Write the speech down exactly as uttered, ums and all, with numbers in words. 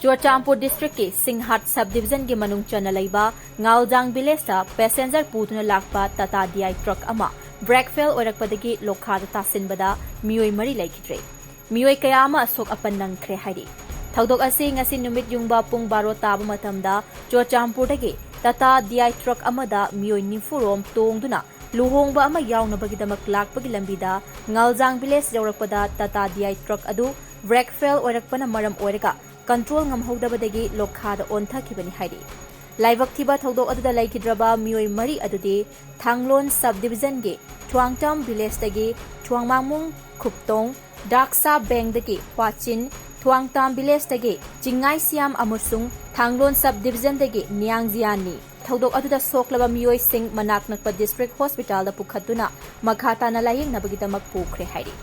ꯆꯨꯔꯆꯥꯟꯄꯨꯔ ꯗꯤꯁꯇ꯭ꯔꯤꯛꯀꯤ ꯁꯤꯡꯍꯥꯠ ꯁꯕ ꯗꯤꯕꯤꯖꯟꯒꯤ ꯃꯅꯨꯡ ꯆꯟꯅ ꯂꯩꯕ ꯉꯥꯜꯖꯥꯡ ꯚꯤꯂꯦꯖꯇ ꯄꯦꯁꯦꯟꯖꯔ ꯄꯨꯗꯨꯅ ꯂꯥꯛꯄ ꯇꯥꯇꯥ ꯗꯤ ꯑꯥꯏ ꯇ꯭ꯔꯛ ꯑꯃ ꯕ꯭ꯔꯦꯛ ꯐꯦꯜ ꯑꯣꯏꯔꯛꯄꯗꯒꯤ ꯂꯣꯈꯥꯗ ꯇꯥꯁꯤꯟꯕꯗ ꯃꯤꯑꯣꯏ ꯃꯔꯤ ꯂꯩꯈꯤꯗ꯭ꯔꯦ꯫ ꯃꯤꯑꯣꯏ ꯀꯌꯥ ꯑꯃ ꯑꯁꯣꯛ ꯑꯄꯟ ꯅꯪꯈ꯭ꯔꯦ ꯍꯥꯏꯔꯤ꯫ ꯊꯧꯗꯣꯛ ꯑꯁꯤ ꯉꯁꯤ ꯅꯨꯃꯤꯠ ꯌꯨꯡꯕ ꯄꯨꯡ ꯕꯥꯔꯣ ꯇꯥꯕ ꯃꯇꯝꯗ ꯆꯨꯔꯆꯥꯟꯄꯨꯔꯗꯒꯤ ꯇꯥꯇꯥ ꯗꯤ ꯑꯥꯏ ꯇ꯭ꯔꯛ ꯑꯃꯗ ꯃꯤꯑꯣꯏ ꯅꯤꯐꯨ ꯔꯣꯝ ꯇꯣꯡꯗꯨꯅ ꯂꯨꯍꯣꯡꯕ ꯑꯃ ꯌꯥꯎꯅꯕꯒꯤꯗꯃꯛ ꯂꯥꯛꯄꯒꯤ ꯂꯝꯕꯤꯗ ꯉꯥꯜꯖꯥꯡ ꯚꯤꯂꯦꯖ ꯌꯧꯔꯛꯄꯗ ꯇꯥꯇꯥ ꯗꯤ ꯑꯥꯏ ꯇ꯭ꯔꯛ ꯑꯗꯨ ꯕ꯭ꯔꯦꯛ ꯐꯦꯜ ꯑꯣꯏꯔꯛꯄꯅ ꯃꯔꯝ ꯑꯣꯏꯔꯒ ꯀꯟꯇ꯭ꯔꯣꯜ ꯉꯝꯍꯧꯗꯕꯗꯒꯤ ꯂꯣꯈꯥꯗ ꯑꯣꯟꯊꯈꯤꯕꯅꯤ ꯍꯥꯏꯔꯤ꯫ ꯂꯥꯏꯕꯛ ꯊꯤꯕ ꯊꯧꯗꯣꯛ ꯑꯗꯨꯗ ꯂꯩꯈꯤꯗ꯭ꯔꯕ ꯃꯤꯑꯣꯏ ꯃꯔꯤ ꯑꯗꯨꯗꯤ ꯊꯥꯡꯂꯣꯟ ꯁꯕ ꯗꯤꯕꯤꯖꯟꯒꯤ ꯊ꯭ꯋꯥꯡꯇꯥꯝ ꯚꯤꯂꯦꯖꯇꯒꯤ ꯊ꯭ꯋꯥꯡꯃꯥꯡꯃꯨꯡ ꯈꯨꯞꯇꯣꯡ, ꯗꯥꯛꯁꯥ ꯕꯦꯡꯗꯒꯤ ꯍ꯭ꯋꯥꯆꯤꯟ, ꯊ꯭ꯋꯥꯡꯇꯥꯝ ꯚꯤꯂꯦꯖꯇꯒꯤ ꯆꯤꯡꯉꯥꯏꯁꯤꯌꯥꯝ ꯑꯃꯁꯨꯡ ꯊꯥꯡꯂꯣꯟ ꯁꯕ ꯗꯤꯕꯤꯖꯟꯗꯒꯤ ꯅꯤꯌꯥꯡꯖꯤꯌꯥꯟꯅꯤ꯫ ꯊꯧꯗꯣꯛ ꯑꯗꯨꯗ ꯁꯣꯛꯂꯕ ꯃꯤꯑꯣꯏꯁꯤꯡ ꯃꯅꯥꯛ ꯅꯛꯄ ꯗꯤꯁꯇ꯭ꯔꯤꯛ ꯍꯣꯁꯄꯤꯇꯥꯜꯗ ꯄꯨꯈꯠꯇꯨꯅ ꯃꯈꯥ ꯇꯥꯅ ꯂꯥꯌꯦꯡꯅꯕꯒꯤꯗꯃꯛ ꯄꯨꯈ꯭ꯔꯦ ꯍꯥꯏꯔꯤ꯫